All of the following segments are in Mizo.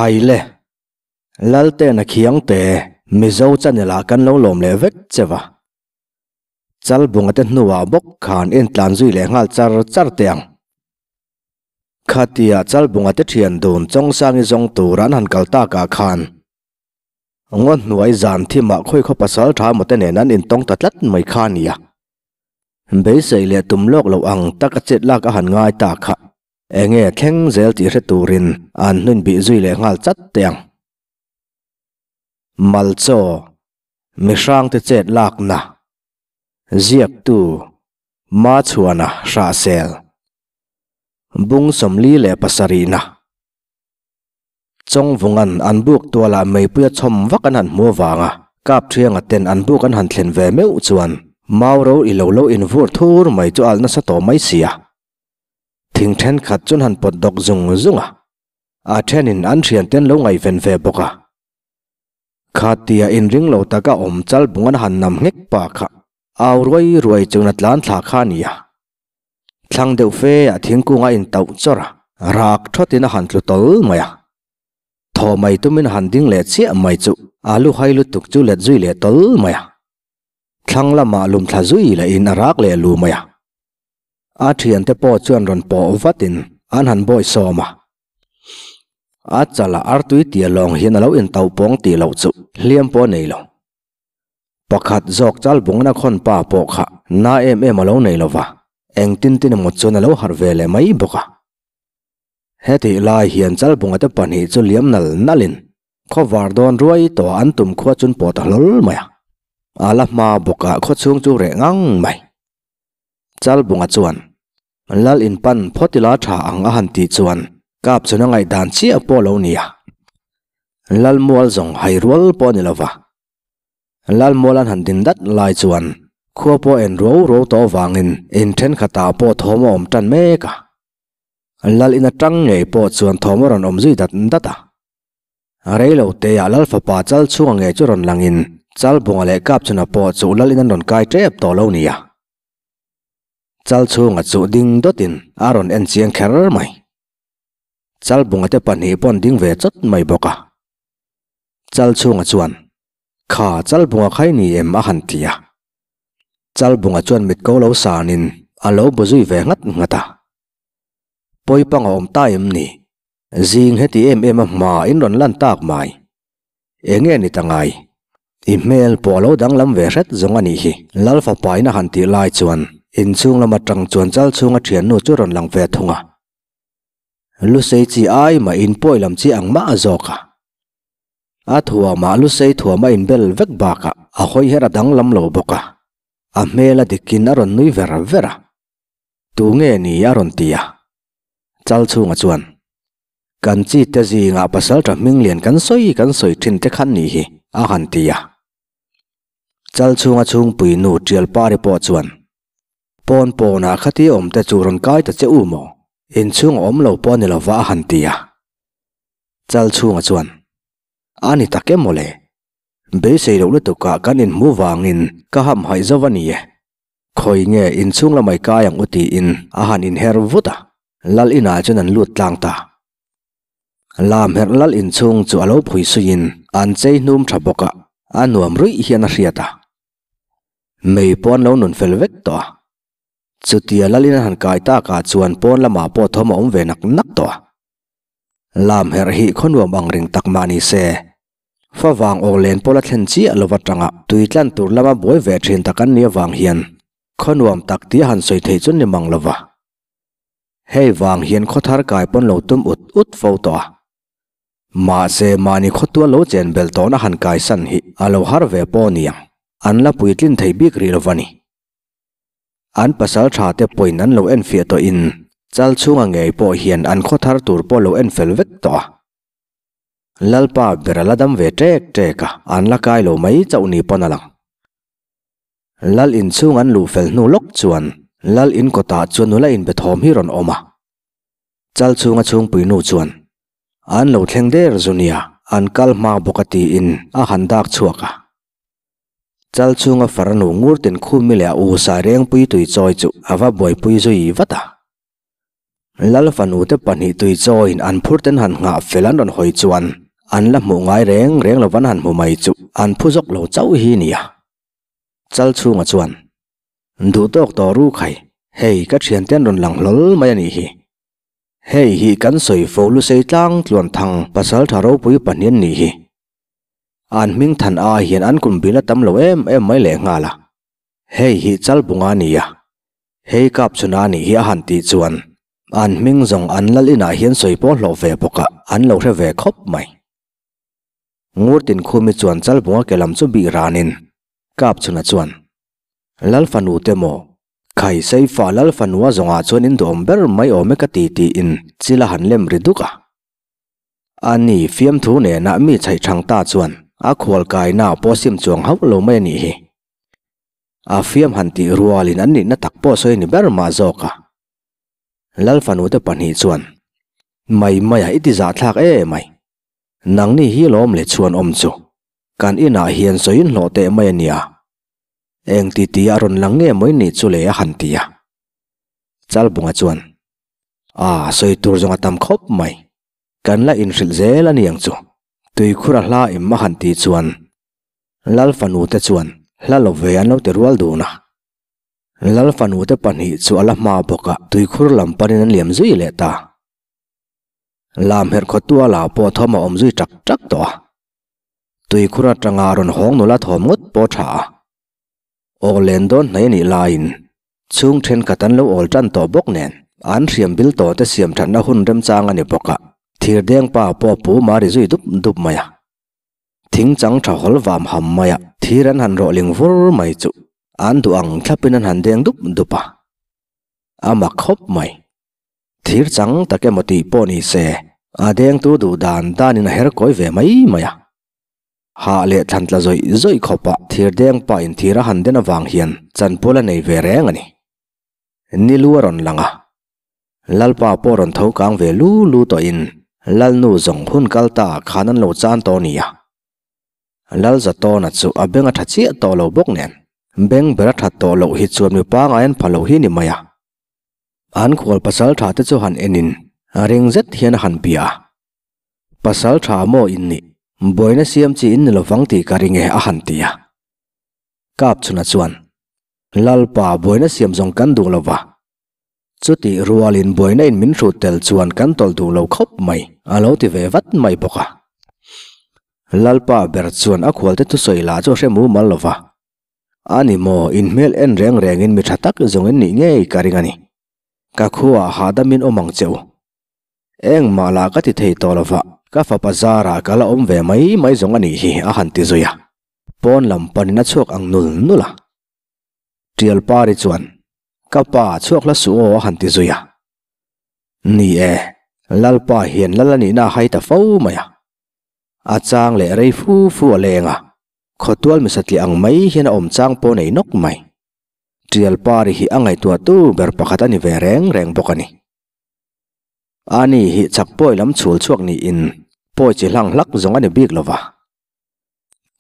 Khaile, Laltena Khiangte, Mizo channel ah kan lo lawm leh vek che va. Chalbunga te hnuah bawk khan en tlan zui leh nghal char char teh ang. Khatia Chalbunga te thian dun Chawngsangi zawng tur an han kal takah khan ngaw hnuai zan thimah khawi khaw pasal tha maw te nen an intawng ta tlat mai kha a nia. Beisei leh tum lawk loh ang taka chet lak a han ngai ta kha enge thleng zel tih hre turin an hnun bih zui leh nghal chat teh ang. Malchaw Mihrangte chet lakna Ziaktu Machhuana Hrahsel Bung 47na Chawngvungan an buk tualah meipuia chhawm vak an han hmu avanga kap thianga ten an buk an han thlen ve meuh chuan mau ro i lo lo invur thur mai chu alh nasa tawh mai sia. Thing thenkhat chuan han pawt dawk zung zung a, a thenin an thianten lo ngaihven ve bawk a. Khatia inring lo taka awm chal bung an han nam nghek pa kha au ruai ruai chuan a tlan thla kha a nia. Thlang deuh fe ah thingkung a intauh chawrh a, rak thawtin a han tlu tawl mai a. Thaw mai tumin a han ding leh chiah mai chu a lu hai lutuk chu let zui leh tawl mai a. Thlang lamah lum thla zui lehin a rak leh lu mai a. A thiante pawh chuan rawn pawh vatin an han bawi sawm a. A chalah artui tia lawng hian a lo intauh pawng tih loh chu hliam pawh a nei lo. Pakhat zawk chal bungna khawn pa pawh kha na em em a lo nei lo va, engtin tin emaw chuan a lo harh ve leh mai bawk a. Hetih lai hian chal bunga te pahnih chu liam nal nalin khawvar dawn ruai tawh an tum khua chun pawh ta hlawl mai a. A la hma bawkah khaw chhung chu reh ngang mai. Chal bunga chuan Lal in pan phawt ila tha ang a han tih chuan kap chun a ngaihdan chiah pawh lo nia. Lal mual zawng hai rual pawh a ni lo va. Lalmual an han din dat lai chuan khua pawh en ruau ruau tawh avangin in thenkhatah pawh thawm a awm tan mek a. Lal in atang ngei pawh chuan thawm a rawn awm zui dat dat a. Reilo teah Lal fapa chal chhunga ngei chu rawn langin Chalbunga leh Kapchhuna pawh chu Lal in an rawn kai tep tawh lo nia. Chal chhunga chu ding dawtin a rawn en chiang kher mai. Chalbunga te pahnih pawh an ding ve chawt mai bawk a. Chal chhunga chuan, Kha Chalbunga khai ni em a han ti a. Chalbunga chuan mit ko lo sanin a lo bu zui ve nghat nghat a. Pawi panga awm ta em ni? Zing heti em em a hma in rawn lan tak mai. Enge ni ta ngai? I hmel pawh a lo danglam ve hret zawng a nih hi. Lal fapa in a han tih lai chuan inchhung lam atang chuan chal chhunga thiannu chu rawn lang ve thung a. Lusei chi ai mah in pawi lam chi ang mah a zawk a. A thuamah Lusei thuam a inbel vek bakah a hawi her a danglam lo bawk a. A hmel a dikin a rawn nui ver ver a. Tu nge ni a rawn ti a. Chal chhunga chuan, Kan chi te zingah pasaltha hming lian kan sawi kan sawi thin te khan nih hi a han ti a. Chal chhunga chhungpui nu Tial Pari pawh chuan, Pawn pawnah khati awm te chu rawn kai ta che u maw? Inchhung a awm lo pawh a ni lova a han ti a. Chal chhunga chuan, A ni tak em mawle? Beisei loh lutukah kan inhmu vangin ka hamhaih zo a ni e. Khawi nge inchhung lamai kai ang u tiin a han inher vut a, Lal inah chuan an lut tlang ta. Lam herh Lal inchhung chu a lo phui suiin an chei hnum tha bawk a, a nuam ruih hian a hriat a. Mei pawh an lo nun fel vek tawh a. Chutia Lalin an han kai takah chuan pawn lamah pawh thawm a awm ve nak nak tawh a. Lam herh hi khaw nuam ang ring tak mah ni se, favang awk len pawh la thlen chiah lova tanga tui tlan tur lama buai ve thin tak an nih avang hian khaw nuam tak tia han sawi theih chu ni mang lova. Hei vang hian khaw thar kai pawn lo tum ut ut fo tawh a. Mahse, mahni khawtua lo chen belh tawhna han kaisan hi a lo har ve pawh a ni ang. An la puitlin thei bik rih lo va ni. An pasal tha te pawhin an lo enfiah tawhin chal chhunga ngei pawh hian an khaw thar tur pawh lo enfel vek tawh a. Lalpa ber a la dam ve ṭek ṭek a, an la kai lo mai chauh ni pawn a lang. Lal inchhung an luh fel hnu lawk chuan Lal in kawtah chuan nula inbe thawm hi rawn awm a. Chal chhunga chhungpui nu chuan, An lo thleng der zu nia, an kal hma bawk a tiin a han dak chhuak a. Chal chhunga farnu ngur tin khumi leh a u Sairengpui tui chawi chu a va buaipui zui vat a. Lal fanu te pahnih tui chawiin an phur ten han nghah fel an rawn hawi chuan an la hmuh ngai reng reng lo van han hmu mai chu an phu zawk lo chauh hi nia. Chal chhunga chuan duh tawk tawh ru khai, hei ka thiante an rawn lang hlawl mai a nih hi. Hei hi kan sawi fo lusei tlang tluan thang pasal tha ropui pahnih an nih hi. An hming than a hian an kum bil a tam lo em em mai lehnghal a. Hei hi Chalbunga a ni a, hei Kapchhuna a nih hi a han tih chuan an hming zawng an lal inah hian sawi pawh hlawh ve bawk a, an lo hre ve khawp mai. Ngurtinkhumi chuan Chalbunga ke lam chu bih ranin Kapchhuna chuan, Lal fanu te maw? Khai Seifa lal fanua zawngah chuan in duhawm ber mai awm e ka ti tiin chil a han lem ri duk a. A ni, fiamthu nena mi chhaih thang ta chuan a khual kaina pawh sim chuang hauh lo mai a nih hi. A fiam han tih rualin an nihna tak pawh sawi ni ber mah zawk a. Lal fanute pahnih chuan, Mai maia i ti zahthlak e mai. Nangni hi lawm le chhuan awm chu. Kan inah hian sawiin hlawh teh mai a nia. Eng ti ti a rawn lang nge mawi nih chu le a han ti a. Chalbunga chuan, A, sawi tur zawng a tam khawp mai. Kan la inhrilh zel a niang chu. Tuikhur a hla em a han tih chuan Lal fanu te chuan hla lo ve an lo ti rual dun a. Lal fanu te pahnih chu a la hma bawk a, tuikhur lam panin an liam zui leh ta. Lam herh khaw tuala pawh thawm a awm zui tak tak tawh a. Tuikhur atanga rawn hawng nula thawm ngawt pawh tha a. Aw len dawn hnai a nih laiin chhung thenkhat an lo awl tan tawh bawk nen an hriam bil tawh te siam thatna hun remchang a ni bawk a, thirdeng pa pawh pu mari zui dup dup mai a. Thing chang tha hawl vam ham mai a, thir an han rawh ling vur mai chu an duh ang thlapin an han deng dup dup a. A mak khawp mai. Thir chang tak emaw tih pawh ni se a dengtu duh dan danin a her kawi ve mai mai a. Hah leh thlan tla zawih zawih khawpah thir deng pah in thir a han den avang hian chanpual a nei ve reng a ni. Ni lu a rawn lang a. Lalpa pawh rawn tho kang ve lu lu tawhin Lalnu zawng hun kal ta ah khan an lo chan tawh a ni a. Lalzatawna chu a beng a tha chiah tawh lo bawk nen beng ber a that tawh loh hi chuan mi pangai an pha lo hi ni mai a. An khual pasal tha te chu han enin ring zet hian a han bia a. Pasal tha maw in nih? Buaina siam chi in ni lovang tih ka ring e a han ti a. Kapchhuna chuan, Lalpa buaina siam zawng kan duh lova. Chutih rualin buaina in min hrut tel chuan kan tawlh duh lo khawp mai a lo ti ve vat mai bawk a. Lalpa ber chuan a khualte thusawi lah chu a hre mumal lova. A ni maw, in hmel en reng rengin mi tha tak zawng in nih ngei ka ring a ni. Ka khuaah hahdam in awm ang che u. Engmah lah ka ti thei tawh lova, ka fapa zarah ka la awm ve mai mai zawng a nih hi a han ti zui a. Pawn lam panin a chhuak ang nul nul a. Tial Pari chuan, Ka pa, chhuak hla suh aw a han ti zui a. Ni e, Lalpa hian lal a nihna a hai ta fo mai a. A chang leh rei fu fu a leng a, khawtual misatliah ang mai hian a awm chang pawh nei nawk mai. Tial Pari hi a ngaihtuahtu ber pakhat a ni ve reng reng bawk a ni. Ani hi chak pawi lam chhul chhuak niin pawi chi hlang hlak zawng a ni bik lo va.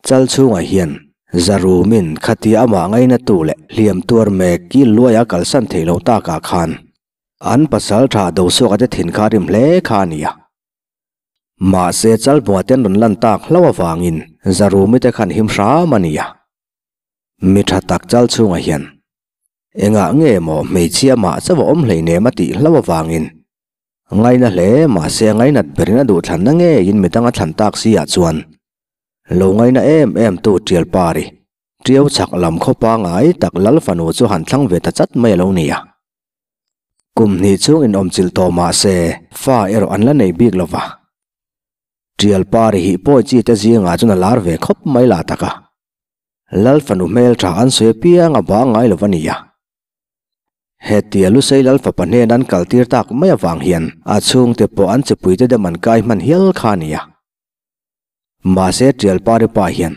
Chal chhungah hian Zarumin khatia amah ngainatu leh hliam tuar mek kil luaia kalsan theih loh takah khan an pasal tha Dosuaka te thin kha a rim hle kha a ni a. Mahse Chalbua ten rawn lan tak hlauh avangin Zarumi te khan him hram a ni a. Mi tha tak chal chhungah hian Engah nge maw hmeichhia mah chauh a awm hleinem a tih hlauh avangin ngaina hle mahse a ngainat berin a duhthlanna ngeiin midang a thlan tak si ah chuan lo ngaina em em tu Tial Pari Tiau chhak lam khaw pangai tak Lal fanu chu han thlang ve ta chat mai a lo ni a. Kum hnih chhung inawmchilh tawh mahse fa erawh an la nei bik lo va. Tial Pari hi pawi chi te zingah chuan a lar ve khawp mai lah tak a. Lal fanu hmel tha an sawi apiang a bang ngai lo a ni a. Hetia Lusei Lal fapa hnen an kal tir tak mai avang hian a chhungte pawh an chipuite dem an kai hman hial kha a ni a. Mahse Tial Pari pa hian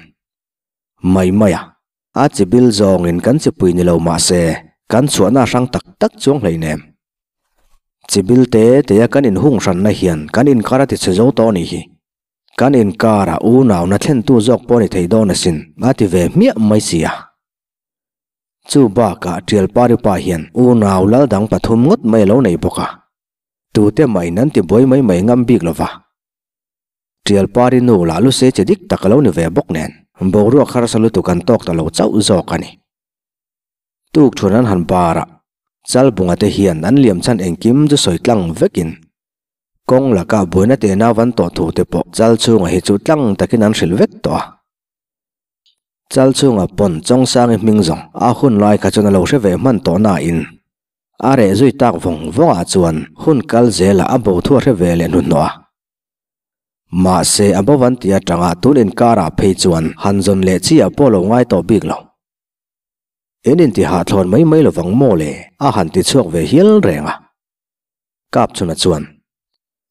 mai mai a, a chibil zawngin kan chipui ni lo mahse kan chhuahna a hrang tak tak chuang hleinem. Chibil te te a kan inhung hranna hian kan inkar a tichhe zo tawh a nih hi. Kan inkara unauna thlentu zawk pawh ni thei dawn asin, a ti ve hmiah mai si a. Chu bakah Tialparipa hian unau lal dang pathum ngawt mai a lo nei bawk a. Tute mahin an ti buai mai mai ngam bik lova. Tialpari nu lah lusei che dik tak a lo ni ve bawk nen, boruak harsa lutuk an tawk ta lo chauh zawk a ni. Tuk thun an han bar a, Chalbunga te hian an liam chhan engkim chu sawi tlang vekin kawng lakah buaina tena van tawh thu te pawh chal chhunga hi chu tlang takin an hrilh vek tawh a. Chal chhunga pawn Chawngsangi hming zawng a hun lai kha chuan a lo hre ve hman tawh nain a reh zui tak vawng vawngah chuan hun kal zelah a bo thu a hre ve leh hnuhnawh a. Mahse, a bo van tih atanga tun inkarah phei chuan han zawn leh chi ah pawh lo ngai tawh bik lo. En in ti hahthlawn mai mai lovang maw le? A han ti chhuak ve hial reng a. Kapchhuna chuan,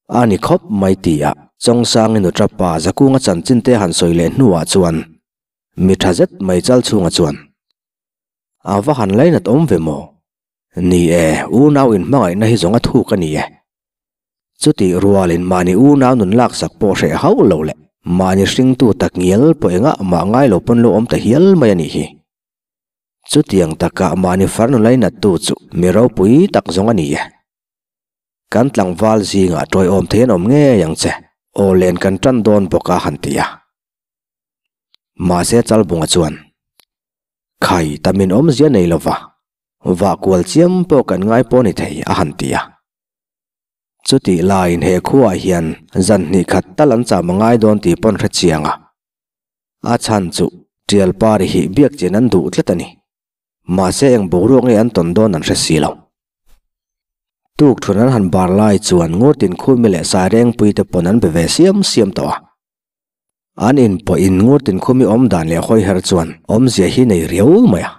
A ni khawp mai ti a Chawngsangin nu tapa Zakunga chanchin te han sawi leh hnuah chuan mi tha zet mai chal chhunga chuan, A va han lainat awm ve maw? Ni e, unau inhmangaihna hi zawng a thuk a ni e. Chutih rualin mahni unau nun laksak pawh hreh hauh lo leh mahni hringtu tak ngial pawh engah mah ngai lo pawn lo awm ta hial mai a nih hi. Chutiang takah mahni farnu lainattu chu mi ropui tak zawng a ni e. Kan tlangval zingah tawiawm thei an awm ngei ang che, aw len kan tan dawn bawk a han ti a. Mahse Chalbunga chuan, Khai, ta min awmzia nei lova, vah kual chiam pawh kan ngai pawh ni thei a han ti a. Chutih laiin he khuaah hian zan hnih khat tal an cham a ngai dawn tih pawn hre chiang a. A chhan chu Tialpari hi biak chen an duh tlat a ni. Mahse eng boruak nge an tawn dawn an hre si lo. Tuk thun an han bar lai chuan Ngurtin Khumi leh Sairengpui te pawn an be ve siam siam tawh a. An inpawhin Ngurtin Khumi awm dan leh hawiher chuan awmzia hi nei riau mai a.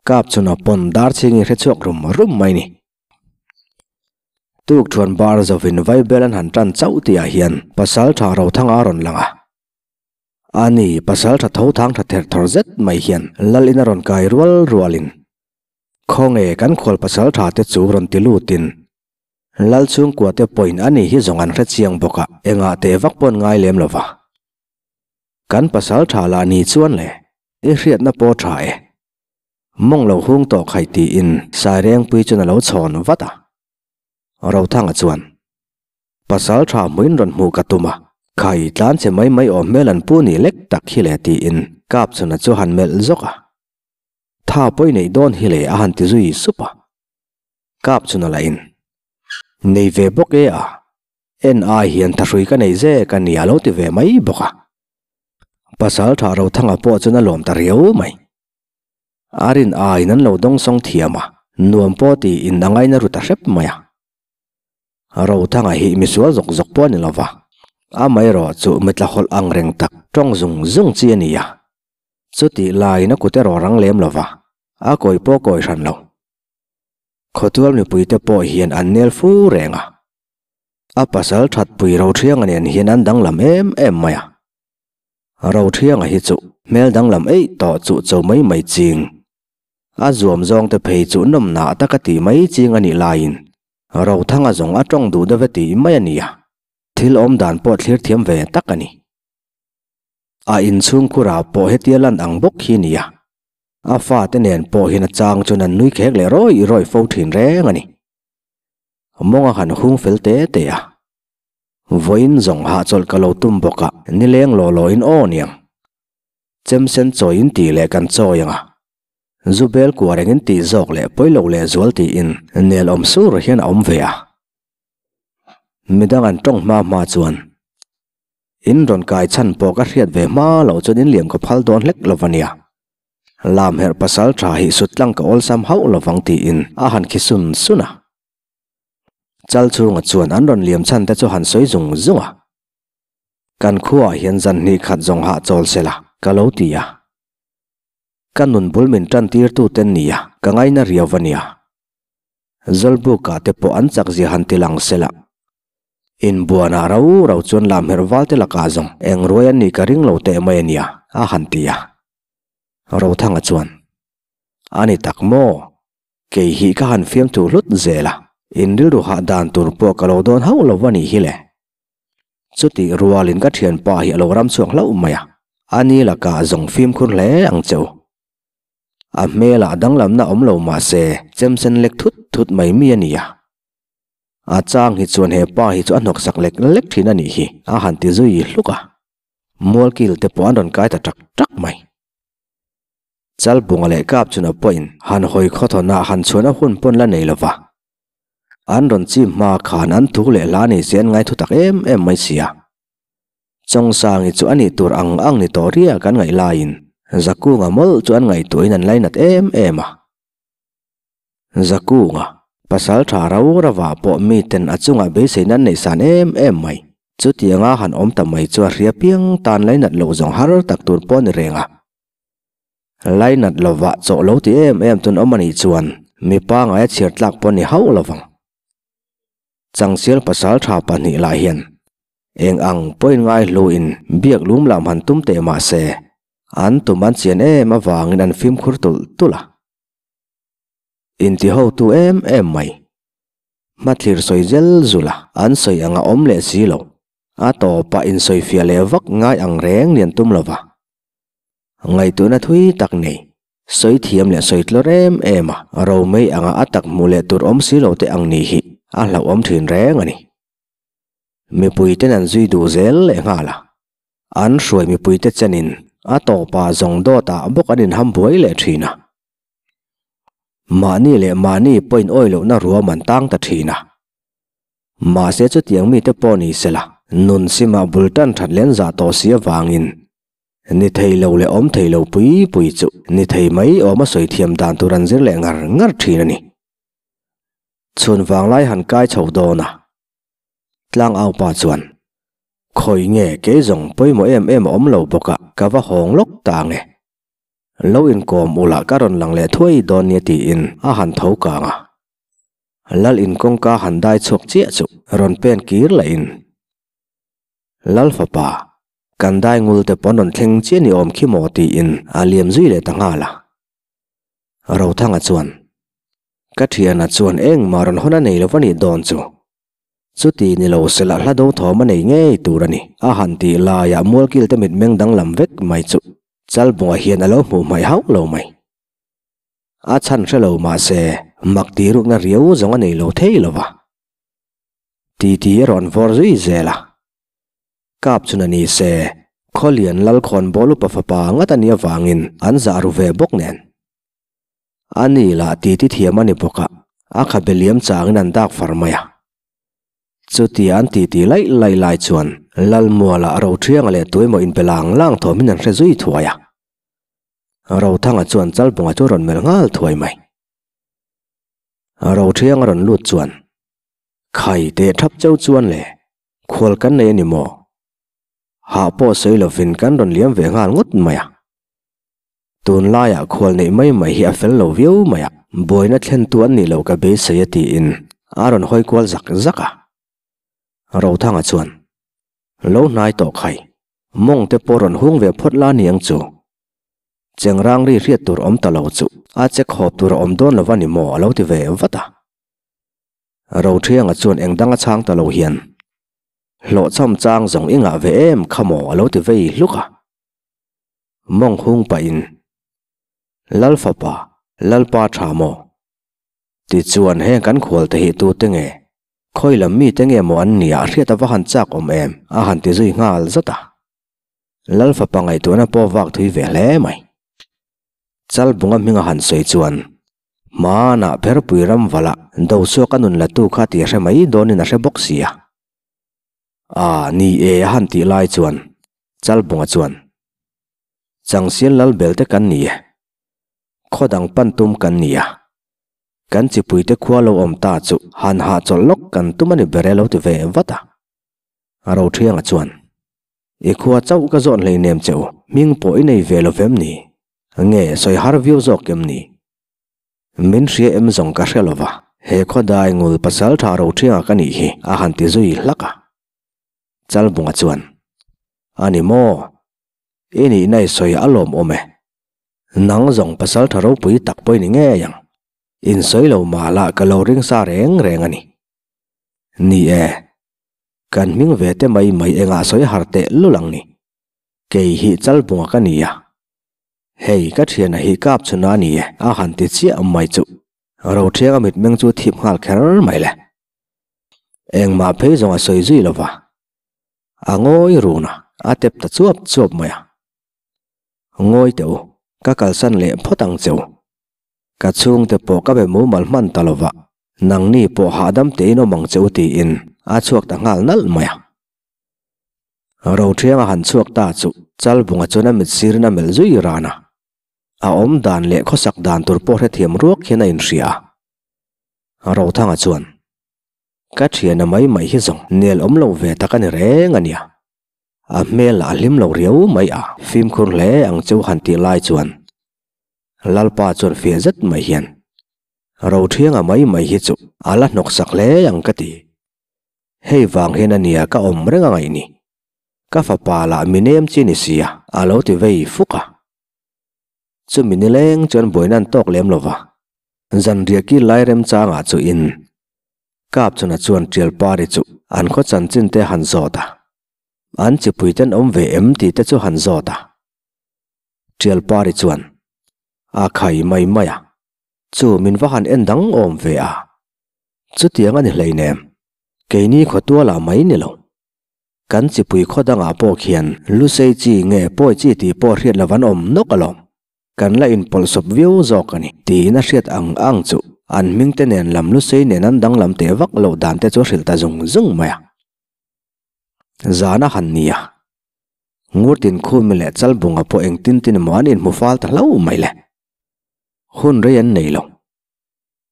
Kap chhuna pawn dar chhingin hre chhuak rum rum mai ni. Tuk thuan bar zovin Vaibel an han tan chauh tihah hian pasal tha Rothanga a rawn lang a. Ani, pasal tha tho thang tha ther thawr zet mai hian lal in a rawn kai rual rualin, Khawnge kan khual pasal tha te chu rawn ti lutin, Lal chhungkua te pawhin ani hi zawng an hre chiang bawk a, engah teh vak pawn ngai lem lova. Kan pasal tha lah ni chuan le, i hriatna pawh tha e. Mawng lo hung tawh khaih tiin Sairengpui chuan a lo chhawn vat a. Rothanga chuan, Pasal tha hmuin rawn hmuh ka tum a, khai tlan che mai mai awm hmel an pu ni lek tak hi le tiin Kapchhuna chu han melh zawk a. Tha pawi neih dawn hi le a han ti zui sup a. Kapchhuna lahin, Nei ve bawk e a, En ai hian thahrui ka nei zek a nia lo ti ve mai bawk a. Pasal tha Rothanga pawh chuan a lawm ta riau mai. A rin aiin an lo dawngsawng thiam a, nuam pawh tiin a ngaina ru ta hrep mai a. Rothanga hi misual zawk zawk pawh a ni lova, amaherawh chu mitla hawlh ang reng tak tawng zung zung chi a ni a. Chutih laiin a kut erawh rang lem lova, a kawi pawh kawi hran lo. Khawtual mipuite pawh hian an nel fu reng a. A pasal thatpui Rothianga nen hian an danglam em em mai a. Rothianga hi chu hmel danglam eih tawh chu cho mai mai ching. A zuam zawng te phei chu nawmnah taka tih mai ching a nih laiin Rothanga zawng a tawng duh deuh e tih mai a ni a, thil awm dan pawh thlir thiam ve tak a ni. A inchhungkhurah pawh hetia lan ang bawk hi a ni a. A fate nen pawh hian a chang chuan an nui khek leh rawih rawih fo thin reng a ni. Mawng a han hung fel te te a. Vawiin zawng hahchawlh ka lo tum bawk a, nileng law law in aw niang. Chem sen chawi in tih leh kan chawi ang a. Zu bel kuar eng in tih zawk leh pawi lo leh zual tiin nel awm sur hian a awm ve a. Midang an tawng hma hma chuan in rawn kai chhan pawh ka hriat ve hma loh chuan in liam ka phal dawn hlek lo va nia. Lam herh pasal tha hi sut tlang ka awlsam hauh lovang tiin a han khi sun sun a. Chal chhunga chuan an rawn liam chhan te chu han sawi zung zung a. Kan khuaah hian zan hnih khat zawng hah chawl se la, ka lo ti a. Ka nun bul min tan tir tu ten nia, ka ngaina riau va nia. Zawlbuka te pawh an chak zia han ti lang se la. Inbuanah rau rau chuan lam herh val te lakah zawng eng ruai an nih ka ring lo teh mai a nia, a han ti a. Rothanga chuan, A ni tak maw? Kei hi ka han fiam thu hlut zel a, in rilru hah dan tur pawh ka lo dawn hauh lo va nih hi le. Chutih rualin ka thianpa hi a lo ram chhuak hlauh mai a, a ni lakah zawng fimkhur hle ang che u. A hmelah danglamna awm lo mah se, chemsen lek thut thut mai mi a ni a. A chang hi chuan he pa hi chu a hnawksak lek lek thin a nih hi, a han ti zui hluk a. Mualkil te pawh an rawn kai ta tak tak mai. Chalbunga leh Kapchuna pawhin han hawi khawthawnah han chhuan a hun pawn la nei lo va. An rawn chim hma khan an thu leh hla ni se an ngai thu tak em em mai si a. Chawngsangi chu a nih tur ang ang ni tawh riak an ngaih laiin Zakunga mawlh chu an ngaihtuahin an lainat em em a. Zakunga, pasal tha rau rava pawh miten a chungah beiseina an neihsan em em mai. Chutianga han awm ta mai chu a hria piang tan lainat loh zawng har tak tur pawh a ni reng a. Lainat lovah chawh lo ti em em tun awm a nih chuan mipa ngaia chhiar tlak pawh a ni hauh lovang. Changsial pasal tha pahnih lah hian eng ang pawhin ngaihluin biak lum lam han tum teh mah se an tum an chian em avangin an fimkhur tulh tulh a. Inti hotu em em mai. Hmathlir sawi zel zul a, an sawi anga awm leh si lo. A tawpah insawifiah leh vak ngai ang reng lian tum lova. Ngaihtuahna thui tak nei, sawi thiam leh sawi tlawr em em a, ro mai anga a tak hmuh leh tur awm si lo te ang ni hi a hlauhawm thin reng a ni. Mipuiten an zui duh zel leh nghal a, an hruai mipuite chenin a tawpah zawng dawtah bawk an inham buai leh thin a. Mahni leh mahni pawhin awi lohna ruam an tang ta thin a. Mahse chutiang mite pawh ni sela, nun simah bul tan that len zah tawh si avangin ni thei lo leh awm thei lo pui pui chu ni thei mai awma sawi thiam dan tur an zir leh ngar ngar thin a ni. Chhun vanglai han kai chho dawn a. Tlang au pa chuan, Khawi nge kei zawng pawimawh em em a awm lo bawk a, ka va hawng lawk ta ang e. Lo inkawm ula ka rawn lang leh thuai dawn nia tiin a han tho kang a. Lal in kawngka han dai chhuak chiah chu rawn pen kir leh in, Lal fapa, kan dai ngul te pawn rawn thleng chiah ni awm khi maw tiin a liam zui leh ta nghal a. Rothanga chuan, Ka thiana chuan engmah rawn hawn a nei lo va nih dawn chu. Chuti ni lo sela hla do thawm a nei ngei tur a ni. A han tih laiah Mualkil te mitmeng danglam vek mai chu Chalbunga hian a lo hmuh hmaih hauh lo mai. A chhan hre lo mah se mak tih rukna riau zawng a nei lo thei lo va. Titi a rawn vawr zui zel a. Kap chun a ni se, Khawlian Lalkhawnbawl upa fapa ngat a nih avangin an zah ru ve bawk nen. A ni lah titi thiam a ni bawk a, a khabe liam changin an dak far mai a. Chutia an titi laih laih lai chuan Lalmuala Roṭhianga leh tuemaw inpe lang lang thawmin an hre zui thuai a. Rothanga chuan Chalbunga chu a rawn melh nghal thuai mai. Roṭhianga rawn lut chuan, Khai teh thap cheu chuan le, khual kan nei a ni maw? Hah pawh sawi lovin kan rawn liam ve nghal ngawt mai a. Tunlaiah khual neih mai mai hi a fel lo viau mai a, buaina thlentu an nih loh ka beisei a tiin a rawn hawi kual zak zak a. Rothanga chuan, Lo hnai tawh khai, mawng te pawh rawn hung ve phawt la ni ang chu. Chengrang ri hriat tur awm ta lo chu a che khawp tur a awm dawn lo va ni maw a lo ti ve vat a. Rothianga chuan eng dang a chhang ta lo hian, Hlawhchham chang zawng i ngah ve em kha maw a lo ti vei hluk a. Mawng hung pahin, Lal fapa, Lalpa tha maw? Tichuan heng kan khual te hi tute nge? Khawi lam mite nge maw an nia hriat a va han chak awm em? a han ti zui nghal zat a. Lal fapa ngaihtuahna pawh vak thui ve hle mai. Chalbunga hming a han sawi chuan, Hmanah Pherpui ram valah Dosuaka nun latu kha ti a hre mai dawnin a hre bawk sia. A, ni e a han tih lai chuan Chalbunga chuan, Changsial lal bel te kan ni e. Khaw dang pan tum kan ni a. Kan chipuite khua lo awm ta chu han hahchawlh lawk kan tum a ni ber e lo ti ve vat a. Rothianga chuan, I khua chauh ka zawn hleinem che u, hming pawh i nei ve lo vem ni? Nge sawi har viau zawk em ni? Min hria em zawng ka hre lo va, he khawdai ngul pasal tha Rothianga ka nih hi a han ti zui hlak a. Chalbunga chuan, A ni maw? I nihna i sawi a lawm awm e. Nang zawng pasal tha ropui tak pawh i ni ngei ang. Insawi lo mahlah ka lo ring sa reng reng a ni. Ni e, kan hming ve te mai mai engah sawi har teh lul ang ni. Kei hi Chalbunga ka ni a. Hei ka thiana hi kap chhuna a ni e a han ti chiah mai chuh. Rothianga mitmeng chu thip nghal kher mai le. Engmah phei zawng a sawi zui lo va. A ngawi run a, a tep ta chuap chuap mai a. Ngawi teh u, ka kalsan leh phawt ang che u. Ka chhungte pawh ka be mumal hman ta lo va, nangni pawh hahdam tein awm ang che u tiin a chhuak ta nghal nalh mai a. Rothianga han chhuak ta chu Chalbunga chuan a mit sirin a melh zui ran a. A awm dan leh khawsak dan tur pawh hrethiam ruak hian a inhria a. Rothanga chuan, Ka thiana mai mai hi zawng nel awm lo ve tak a ni reng a nia. A hmel a hlim lo riau mai a, fimkhur hle ang cheu han tih lai chuan Lalpa chuan fiah zet mai hian, Rothianga mai mai hi chu a la hnawksak hle ang ka ti. Hei vang hian a nia ka awm reng a ngaih ni. Ka fapa lah mi nem chi ni sia a lo ti vei fuk a. Chumi nileng chuan buaina an tawk lem lo va, zanriah kil lai remchangah chu in Kapchuna chuan Tialpari chu an khaw chanchin te han zawt a, an chipui ten awm ve em tih te chu han zawt a. Tialpari chuan a khai mai mai a, chu min va han en dang awm ve a, chutiang a ni hleinem, keini khawtualah mai ni lo. Kan chipui khaw dangah pawh khian Lusei chi nge pawi chi tih pawh hriat lo an awm nawk alawm. Kan la inpawlhsawp viau zawk a ni tiin a hriat ang ang chu an hming te nen lam Lusei nen an danglam teh vak loh dan te chu a hrilh ta zung zung mai a. Zan a han ni a, Ngurtin Khumi leh Chalbunga pawh engtin tin emaw an inhmu fal ta hlauh mai le. Hun rei an nei lo.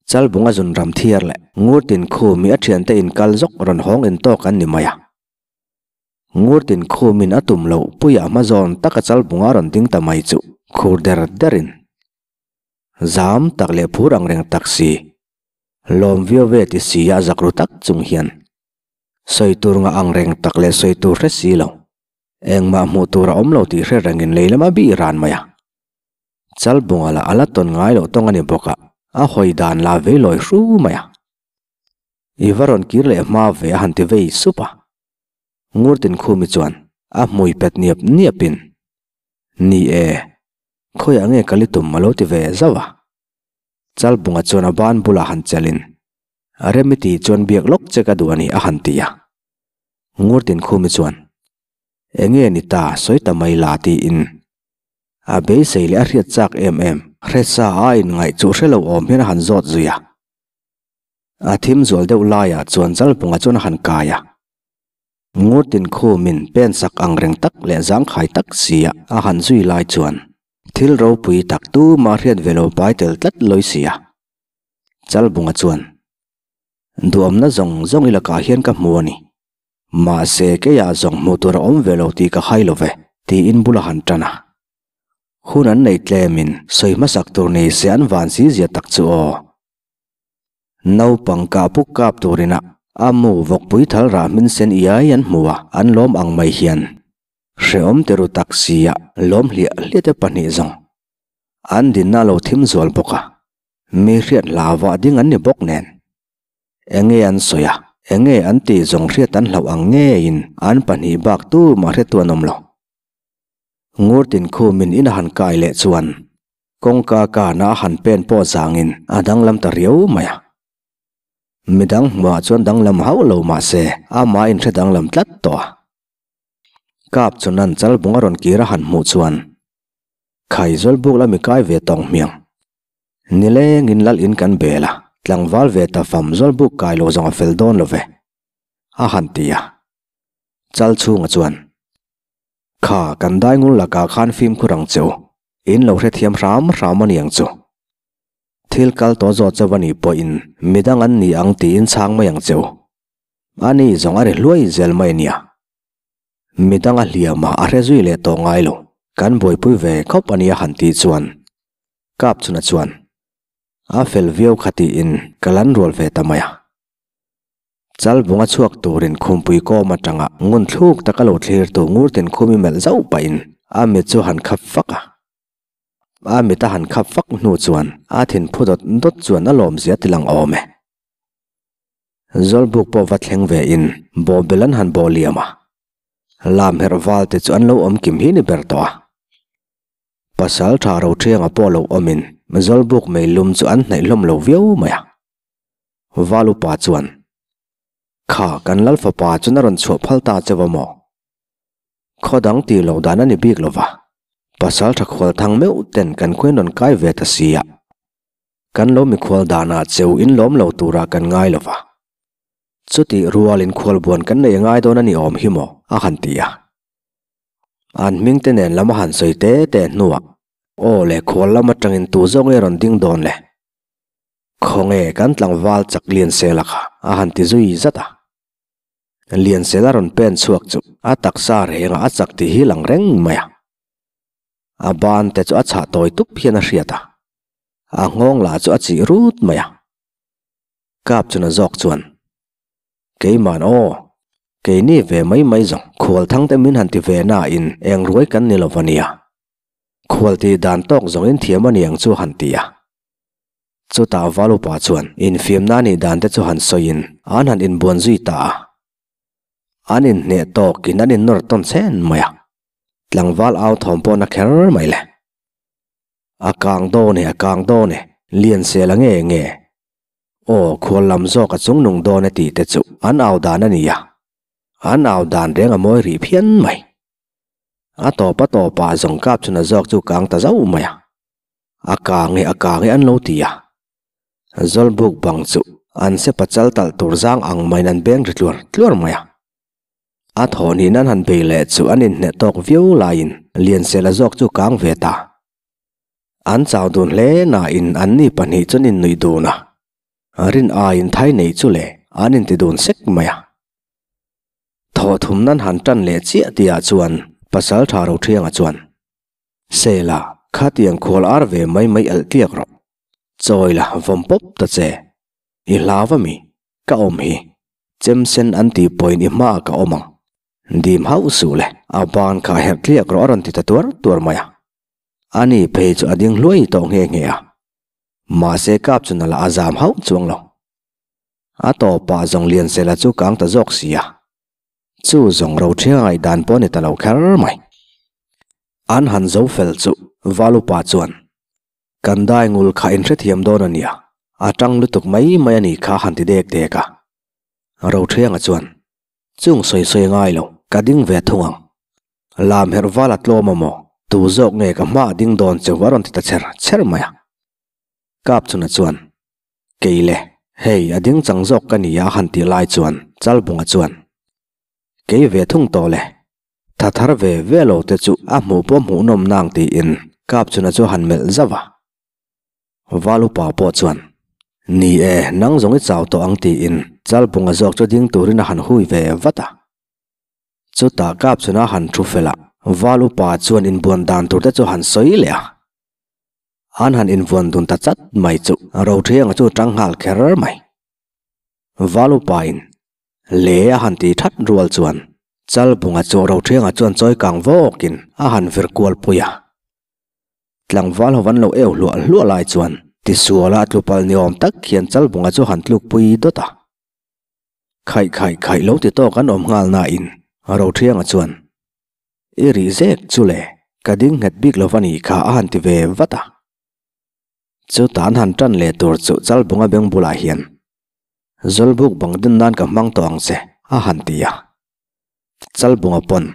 Chalbunga zun ram thiar leh Ngurtin Khumi a thiante inkal zawk rawn hawng intawk an ni mai a. Ngurtin Khumin a tum loh puia hma zawn taka Chalbunga rawn ding ta mai chu khur der derin zam tak leh phur ang reng tak si, lawm viau ve ti si a zak ru tak chung hian sawi tur ngah ang reng tak leh sawi tur hre si lo, engmah hmuh tur a awm lo tih hre rengin lei lama bih ran mai a. Chalbunga lah a la tawn ngai loh tawng a ni bawk a, a hawi dan la vei lawi hru mai a. I va rawn kir leh hma ve a han ti vei sup a. Ngurtin Khumi chuan a hmui pet niap niapin, Ni e, khawiah nge ka li tum a lo ti ve zauh a. Chalbunga chuan a ban bulah han chelin, Remiti chuan biak lawk che ka duh a ni a han ti a. Ngurtin Khumi chuan, Enge ni ta sawi ta mai la tiin A beisei leh a hriat chak em em. Hresa a inngaih chu hre lo awm hian a han zawt zui a. A thim zual deuh laiah chuan Jalpunga chuan a han kai a. Ngurtin khumin pen sak ang reng tak leh zangkhai tak sia a han zui lai chuan thil ropui tak tuma hriat ve lo pai tel tlat lawi si a. Chalbunga chuan, Duhawmna zawng zawng i lakah hian ka hmu a ni. Mahse, keiah zawng hmuh tur a awm ve lo tih ka hai lo ve, tiin bul a han tan a. Hun an nei tlemin sawi hmasak tur ni se an van si zia tak chu aw. Naupang kah puk kap turin a a mu vawkpui thal rah hmin sen iai an hmu a, an lawm ang mai hian hrehawm te ru tak sia lawm hliah hliah te pahnih zawng an dinna a lo thim zual bawk a, mi hriat hlauhah ding an ni bawk nen. Enge an sawi a, enge an tih zawng hriat an hlauh ang ngeiin an pahnih bak tumah hretu an awm lo. Ngurtin khumin in a han kai leh chuan kawngka kana a han pen pawh zangin a danglam ta riau mai a. Midang hmuhah chuan danglam hauh lo mah se amah inhre danglam tlat tawh a. Kap chuan chalbung a rawn kir a han hmuh chuan Khaizawlbuk lami kai ve tawng hmiang. Nilengin lal in kan bel a, tlangval ve ta fam zawl buk kai lo zawng a fel dawn lo ve, a han ti a. Chal chhunga chuan, Kha, kan daingul lakah khan fimkhur ang che u, in lo hrethiam hram hram a ni ang chu. Thil kal tawh zawt chauh a nih pawhin midang an ni ang tiin chhang mai ang che u. Ani zawng a ri hluai zel mai a nia. Midang a hliam a, a hre zui leh tawh ngai lo. Kan buaipui ve khawp a nia han tih chuan Kapchuna chuan a fel viau kha tiin ka lan rual ve ta mai a. Chalbunga chhuak turin khumpui kawm atanga ngun thluk taka lo thlirtu Ngurtin khumi melh zauh pahin a mit chu han khap fak a. A mit a han khap fak hnu chuan a thinphu dawt dawt chuan a lawmzia ti lang awm e. Zawlbuk pawh va thleng ve in bawhbel an han bawh liam a, lam herh val te chu an lo awm kim hi ni ber tawh a. Pasal tha Rothianga pawh lo awm in Zawlbuk meilum chu an hnaih hlawm lo viau mai a. Val upa chuan, Kha kan lal fapa chuan a rawn chhuah phal ta cheu a maw? Khaw dang tih loh dan a ni bik lo va, pasal tha khual thang meuh ten kan khuain rawn kai ve ta si a. Kan lo mikhual danah cheu in lawm lo turah kan ngai lo va. Chutih rualin khualbuan kan nei ngai dawn a ni awm hi maw? a han ti a. An hming te nen lam a han sawi te te hnuah, Aw le khual lam atangin tu zawk nge rawn ding dawn le? Khawnge kan tlangval chak Liansela kha a han ti zui zat a. Liansela rawn pen chhuak chu a taksa rengah a chak tih hi lang reng mai a. A ban te chu a chhah tawi tup hian a hriat a. A nghawng lah chu a chih rut mai a. Kap chuna zawk chuan, Keiman aw, keini ve mai mai zawng khual thang te min han ti ve na in eng ruai kan ni lo va nia. Khual tih dan tawk zawng in thiam a niang chu han ti a. Chutah Valupa chuan infiamna nih dan te chu han sawi in an han inbuan zui ta a. An inhneh tawk in an innawr tawn chhen mai a. Tlangval au thawm pawh na kher mai le. A kang dawn e, a kang dawn e, lian sel a nge nge. Aw, khual lam zawk a chung nung dawn e tih te chu an au dan a ni a. An au dan reng a mawi rih phian mai. A tawp a tawpah zawng kap chhun a zawk chu kang ta zauh mai a. A kang e, a kang e an lo ti a. Zawlbuk bang chu an se pachal talh tur zang ang maiin an beng ri tluar tluar mai a. A thawhnin an han bei leh chu an inhneh tawk viau laiin Liansela zawk chu kang ve ta. An chau dun hle nain anni pahnih chuan innuih dun a, rin aiin thai nei chu le an inti dun sek mai a. Thawhthum nan han tan leh chiah tihah chuan Pasal Tha Rothianga chuan, Sela, khatiang khual ar ve mai mai elh tliak rawh. Chawi la vawm pawp ta che. I hlau a mi? Ka awm hi. Chem sen an tih pawhin i hmaah ka awm ang. Dim hauh suh le, a ban kha herh tliak rawh a rawn ti ta tuar tuar mai a. Ani phei chu a ding hluai tawh nghe nghe a. Mahse kap chu nala a zam hauh chuang lo. A tawpah zawng Liansela chu kang ta zawk si a. Chu zawng Rothianga ngaihdan pawh a ni ta lo kher mai. An han zo fel chu Valupa chuan Kan dai ngul kha in hrethiam dawn a nia, a tang lutuk mai mai a nih kha han ti dek dek a. Rothianga chuan, Chung sawi sawi ngai lo, ka ding ve thung ang. Lam herh val a tlawm a maw? Tu zawk nge ka hma a ding dawn cheu a rawn ti ta chher chher mai a. Kapchuna chuan, Kei le, hei a ding chang zawk ka nia a han tih lai chuan Chalbunga chuan, Kei ve thung tawh le, Tha thar ve ve lo te chu a hmuh pawh hmuh nawm nang tiin Kapchuna chu han melh zauh a. Val upa pawh chuan, Ni e, nang zawng i chau tawh ang tiin Chalbunga zawk chu ding turin a han hui ve vat a. Chutah Kapchuna han thu fel a, Val upa chuan inbuan dan tur te chu han sawi leh a. An han invuan dun ta chat mai chu Rothianga chu tang nghal kher mai. Val upain Le a han ti that rual chuan Chalbunga chu Rothianga chuan chawi kang vawkin a han vir kual pui a. Tlangval ho an lo eu hluah hluah lai chuan tisuala a tlupal ni awm tak hian Chalbunga chu han tluk pui dawt a. Khaih khaih khaih lo ti tawk an awm nghal nain Rothianga chuan I rih zek chu le, ka ding nghet bik lo va nih kha a han ti ve vat a. Chuta an han tan leh tur chu Chalbunga beng bulah hian Zawlbuk bang din nan ka hmang tawh ang che a han ti a. Chalbunga pawn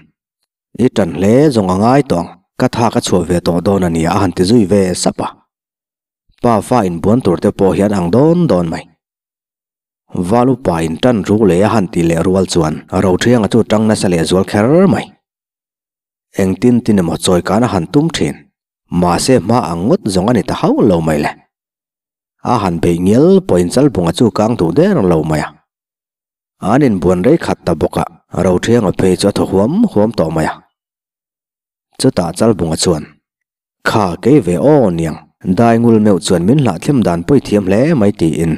I tan hle zawng a ngai tawh ang, ka tha ka chhuah ve tawh dawn a nia a han ti zui ve sap a. Pa fa inbuan tur te pawh hian ang dawn dawn mai. Val upa in tan ruk leh a han tih leh rual chuan Rothianga chu tang nasa leh zual kher mai. Engtin tin emaw chawi kan a han tum thin. Mahse hma ang ngawt zawng a ni ta hauh lo mai le. A han beih ngial pawhin Chalbunga chu kang duh der lo mai a. An inbuan rei khat ta bawk a, Rothianga phei chu a thaw huam huam tawh mai a. Chutah Chalbunga chuan, Kha kei ve aw niang, Daingul meuh chuan min hlahthlem dan pawi thiam hle mai tiin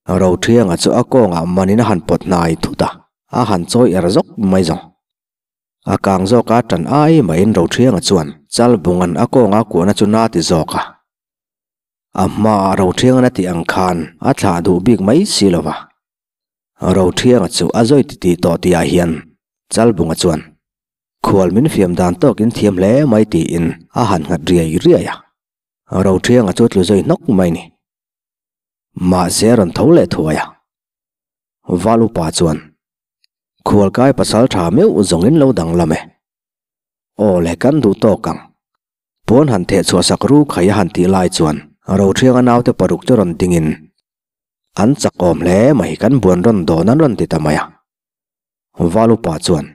Rothianga chu a kawngah manin a han pawt hnai thut a, a han chawi er zawk mai zawng. A kang zawk a tan ai maiin Rothianga chuan Chalbunga'n a kawnga kuahna chu na ti zawk a. A hmaah Rothianga'n a tih ang khan a thlah duh bik mai si lo va. Rothianga chu a zawi titih tawh tihah hian Chalbunga chuan Khual min fiam dan tawkin thiam hle mai tiin a han nghat riai riai a. Rothianga chu tlu zawi hnawk mai ni. Mahse a rawn tho leh thuai a. Val upa chuan. Khualkai pasal tha meuh zawng in lo danglam e. Aw le kan duh tawk ang. Puan han theh chhuah sak ru khai a han tih lai chuan Rothianga naute paruk chu rawn dingin an chakawm hle mai kan buan rawn dawn an rawn ti ta mai a. Valupa chuan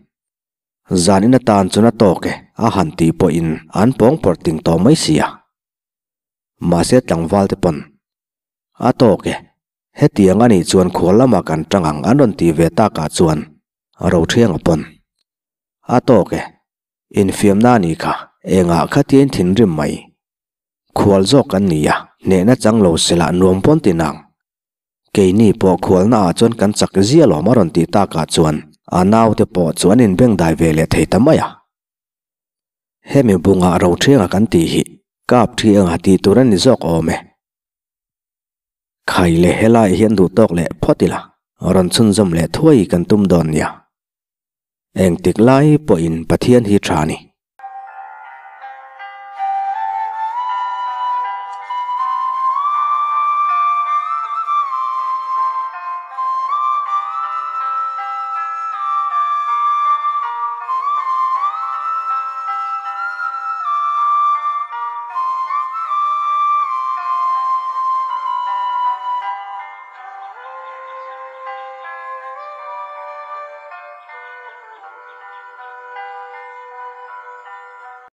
zan in atan chuan a tawk e a han tih pawhin an pawng pawrh ting tawh mai si a. Mahse tlangval te pawn a tawk e Hetiang a nih chuan khual lamah kan tang ang an rawn tih ve takah chuan Rothianga pawn a tawk e, infiamna a nih kha, engah khatiain thinrim mai. Khual zawk kan ni a, hnehna chang lo sela nuam pawn ti nang. Keini pawh khualna ah chuan kan chak zia lawm a rawn tih takah chuan a naute pawh chu an inbengdai ve leh thei ta mai a. Hemi bungah Rothianga kan tih hi Kapthianga tih tur a ni zawk awm e. Khai leh helai hian duh tawk leh phawt ila, rawn chhunzawm leh thuai kan tum dawn nia. Engtik lai pawhin Pathian hi tha ni.